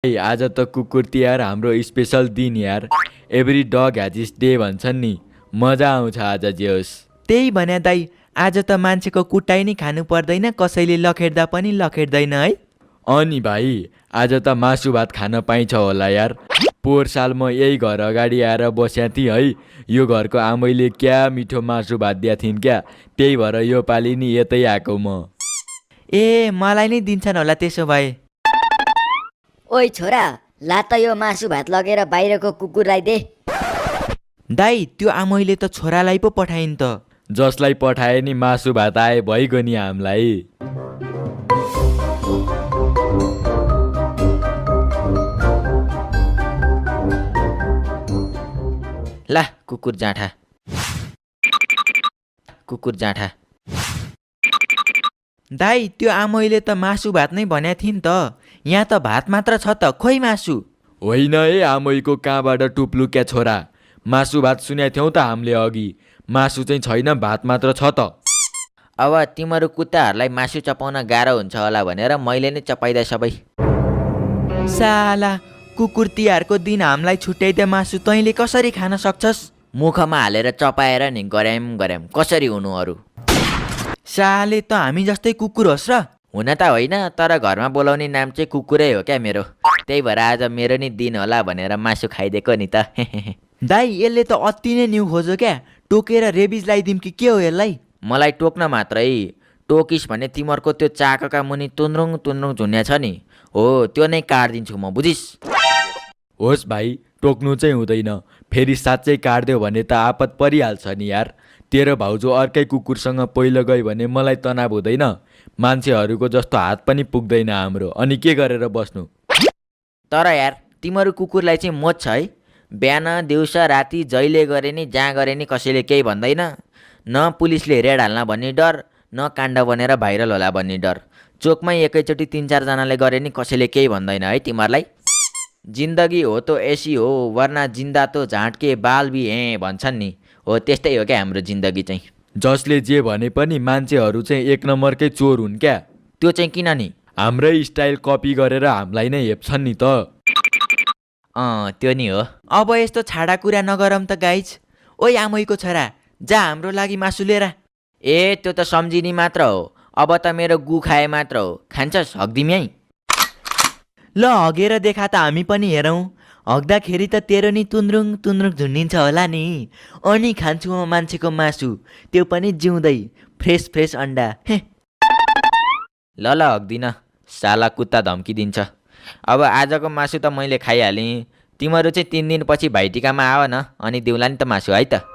ए आज त कुकुर तिहार हाम्रो स्पेसल दिन यार। एभ्री डग ह्याज इट्स डे भन्छन् नि। मजा आउँछ आज जे होस्। त्यही भने दाइ, आज त मान्छेको कुटाइ नै खानु पर्दैन, कसैले लखेड्दा पनि लखेड्दैन है। अनि भाइ आज त मासु भात खान पाइन्छ होला यार। पोहोर साल म यही घर अगाडि आएर बस्या थिएँ है। यो घरको आमैले क्या मिठो मासु भात दिया थिइन् क्या। त्यही भएर यो पालि नि यतै आएको म। ए मलाई नै दिन्छन् होला त्यसो भए। ओइ छोरा, ला त यो मासु भात लगेर बाहिरको कुकुरलाई दे। दाइ त्यो आमैले त छोरालाई पो पठाइन् त। जसलाई पठाए नि मासु भात आए भइगयो नि हामीलाई। ला कुकुर जाँठा, कुकुर जाँठा। दाइ त्यो आमैले त मासु भात नै भन्या थिइन् त, यहाँ त भात मात्र छ त, खोइ मासु। होइन है आमैको कहाँबाट टुप्लुक्या छोरा। मासु भात सुन्या थियौँ त हामीले अघि। मासु चाहिँ छैन, भात मात्र छ त। अब तिमीहरू कुत्ताहरूलाई मासु चपाउन गाह्रो हुन्छ होला भनेर मैले नै चपाइदिए सबै। साला कुकुर तिहारको दिन हामीलाई छुट्याइदिए मासु तैँले कसरी खान सक्छस्? मुखमा हालेर चपाएर नि गर्याम कसरी हुनु अरू? साले त हामी जस्तै कुकुर होस् र? हुन त होइन, तर घरमा बोलाउने नाम चाहिँ कुकुरै हो क्या मेरो। त्यही भएर आज मेरो नि दिन होला भनेर मासु खाइदिएको नि त। दाइ यसले त अति नै न्यु खोज्यो क्या। टोकेर रेबिज लगाइदिउँ कि के हो यसलाई? मलाई टोक्न मात्रै। टोकिस भने तिमीहरूको त्यो चाकका मुनि तुन्द्रुङ तुन्द्रुङ झुन्या छ नि, हो त्यो नै काटिदिन्छु म, बुझिस्? होस् भाइ, टोक्नु चाहिँ हुँदैन। फेरि साँच्चै काट्दियो भने त आपत परिहाल्छ नि यार। तेरो भाउजू अर्कै कुकुरसँग पहिलो गयो भने मलाई तनाव हुँदैन? मान्छेहरूको जस्तो हात पनि पुग्दैन हाम्रो, अनि के गरेर बस्नु? तर यार तिमीहरू कुकुरलाई चाहिँ मोच छ है। बिहान दिउँसो राति जहिले गरे नि जहाँ गरे नि कसैले केही भन्दैन। न पुलिसले रेड हाल्न भन्ने डर, न काण्ड बनेर भाइरल होला भन्ने डर। चोकमै एकैचोटि 3-4 जनाले गरे नि कसैले केही भन्दैन है तिमीहरूलाई। जिन्दगी हो त ऐसी हो, वरना जिन्दा त झाँटके बाल भी हे भन्छन् नि, हो त्यस्तै हो क्या हाम्रो जिन्दगी चाहिँ। जसले जे भने पनि मान्छेहरू चाहिँ एक नम्बरकै चोर हुन् क्या। त्यो चाहिँ किन नि? हाम्रै स्टाइल कपी गरेर हामीलाई नै हेप्छन् नि त। त्यो नि हो। अब यस्तो छाडा कुरा नगरौँ त गाइज। ओइ आमैको छोरा, जा हाम्रो लागि मासु लिएर। ए त्यो त सम्झिनी मात्र हो, अब त मेरो गु खाए मात्र हो। खान्छस्? हग्दिम यहीँ। ल हगेर देखा त हामी पनि हेरौँ। हग्दाखेरि त तेरो नि तुन्द्रुङ तुन्द्रुङ झुन्डिन्छ होला नि। अनि खान्छु म मान्छेको मासु, त्यो पनि जिउँदै, फ्रेस फ्रेस अन्डा। ल हग्दिन, साला कुत्ता धम्की दिन्छ। अब आजको मासु त मैले खाइहालेँ। तिमीहरू चाहिँ 3 दिनपछि भाइटिकामा आऊ न, अनि दिउँला नि त मासु है त।